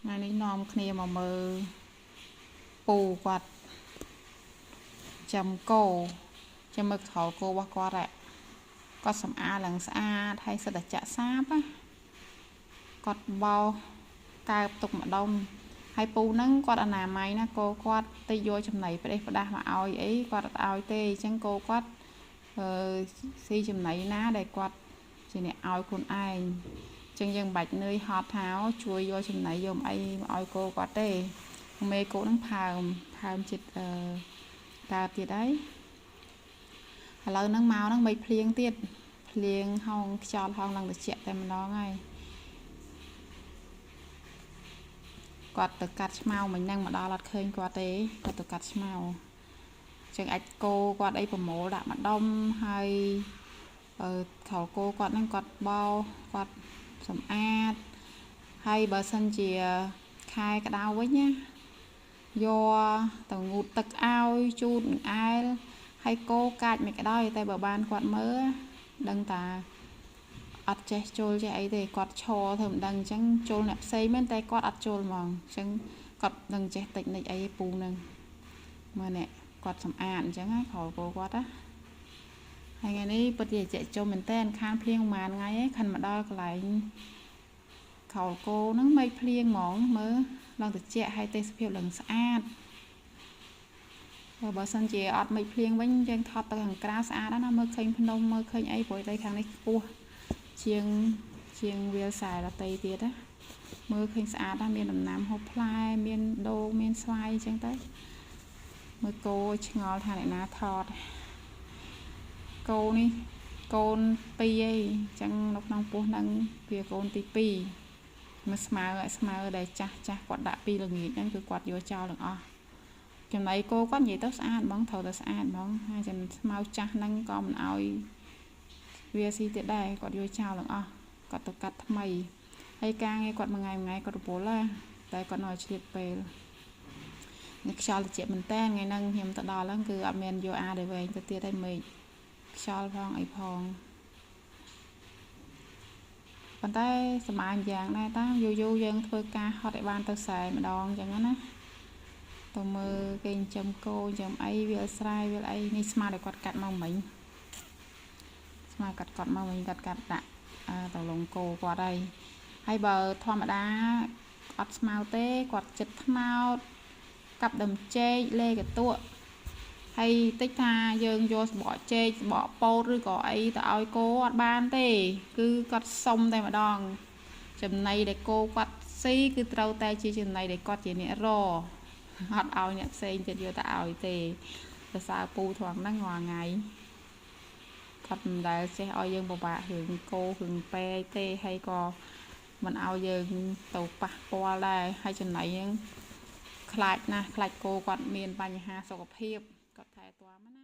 ថ្ងៃនេះនាំគ្នាមកមើលពូគាត់ចាំគោចាំមើលក្រោលគោរបស់គាត់គាត់សម្អាតឡើងស្អាតហើយសិតតែចាក់សាបណាគាត់បោសកើបទុកម្ដុំហើយពូហ្នឹងគាត់អនាម័យណាគោគាត់ទៅយកចំណីផ្ដេសផ្ដាស់មកឲ្យអីគាត់អត់ឲ្យទេអញ្ចឹងគោគាត់ស៊ីចំណីណាដែលគាត់ជាអ្នកឲ្យខ្លួនឯងចឹងយើងមិនបាច់នឿយហត់ថាជួយយកចំណីយកអីមកឲ្យគោគាត់ទេមេគោហ្នឹងផើមចិត្តកើតទៀតហើយឥឡូវហ្នឹងមកហ្នឹងមិនភ្លៀងទៀតភ្លៀងហោងខ្យល់ហោងឡើងត្រជាក់តែម្ដងហើយគាត់ទៅកាត់ឆ្មៅមិញហ្នឹងមកដល់អត់ឃើញគាត់ទេគាត់ទៅកាត់ឆ្មៅចឹងអាចគោគាត់អីប្រមូលដាក់ម្ដុំហើយខោគោគាត់ហ្នឹងគាត់បោគាត់សម្អាតហើយបើសិនជាខែក្តៅវិញណាយកទៅងូតទឹកឲ្យជូតអែលហើយគោកាច់មិនក្តៅតែបើបានគាត់មើលដឹងតាអត់ចេះជុលចេះអីទេគាត់ឈរធ្វើមិនដឹងអញ្ចឹងជុលអ្នកផ្សេងមែនតែគាត់អត់ជុលហ្មងអញ្ចឹងគាត់នឹងចេះតិចនិចអីពូនឹងមើលនេះគាត់សម្អាតអញ្ចឹងណាក្រោលគោគាត់ណាហើយថ្ងៃនេះពិតជាជុំមែនតើខានភ្លៀងប្រហែលថ្ងៃឯងខិនមកដល់កន្លែងខោលគោហ្នឹងមេឃភ្លៀងហ្មងមើលឡើងត្រជាក់ហើយទេសភាពឡើងស្អាតបើសិនជាអត់មេឃភ្លៀងវិញយើងថតទៅខាងក្រៅស្អាតណាស់មើលឃើញភ្នំមើលឃើញអីព្រោះដីខាងនេះខ្ពស់ជាងវាលស្រែដតីទៀតណាមើលឃើញស្អាតណាស់មានដំណាំហូបផ្លែមានដូងមានស្វាយអញ្ចឹងទៅមើលគោឆ្ងល់ថាអ្នកណាថតគោនេះកូន2ឯងអញ្ចឹងនៅក្នុងពោះហ្នឹងវាកូនទី2មើលស្មៅឲ្យស្មៅដែលចាស់ចាស់គាត់ដាក់ពីល្ងាចហ្នឹងគឺគាត់យកចោលទាំងអស់ចំណីគោគាត់និយាយទៅស្អាតហ្មងត្រូវតែស្អាតហ្មងហើយចាំស្មៅចាស់ហ្នឹងក៏មិនឲ្យវាស៊ីទៀតដែរគាត់យកចោលទាំងអស់គាត់ទៅកាត់ថ្មីហើយការងារគាត់មួយថ្ងៃមួយថ្ងៃគាត់រវល់ណាតែគាត់នៅឆ្លៀតពេលនេះខ្យល់ត្រជាក់មែនតើថ្ងៃហ្នឹងខ្ញុំទៅដល់ហ្នឹងគឺអត់មានយកអាដែលវែងទៅទៀតឯងមេឃខ្យល់ផងអីផងប៉ុន្តែសម័យយ៉ាងដែរតាយូរយូរយើងធ្វើការហត់ឲ្យបានទៅស្រែម្ដងអញ្ចឹងណាទៅមើលគេចិញ្ចឹមគោចិញ្ចឹមអីវាស្រែវាអីនេះស្មាដែលគាត់កាត់មកមិញស្មាកាត់គាត់មកវិញគាត់កាត់ដាក់ទៅលងគោគាត់ហើយហើយបើធម្មតាអត់ស្មៅទេគាត់ចិត្តថ្នោតកាប់ដើមចេកលេកតក់ហើយតិចថាយើងយកសបកចេកសបកពោតឬក៏អីទៅឲ្យគោអត់បានទេគឺគាត់សុំតែម្ដងចំណីដែលគោគាត់ស៊ីគឺត្រូវតែជាចំណីដែលគាត់ជាអ្នករអត់ឲ្យអ្នកផ្សេងទៀតយកទៅឲ្យទេសរសើរពូត្រង់ហ្នឹងរាល់ថ្ងៃគាត់មិនដែលចេះឲ្យយើងពិបាករឿងគោរឿងពេទេហើយក៏មិនឲ្យយើងទៅប៉ះពាល់ដែរហើយចំណីហ្នឹងខ្លាចណាស់ខ្លាចគោគាត់មានបញ្ហាសុខភាពគាត់ថែទាំណា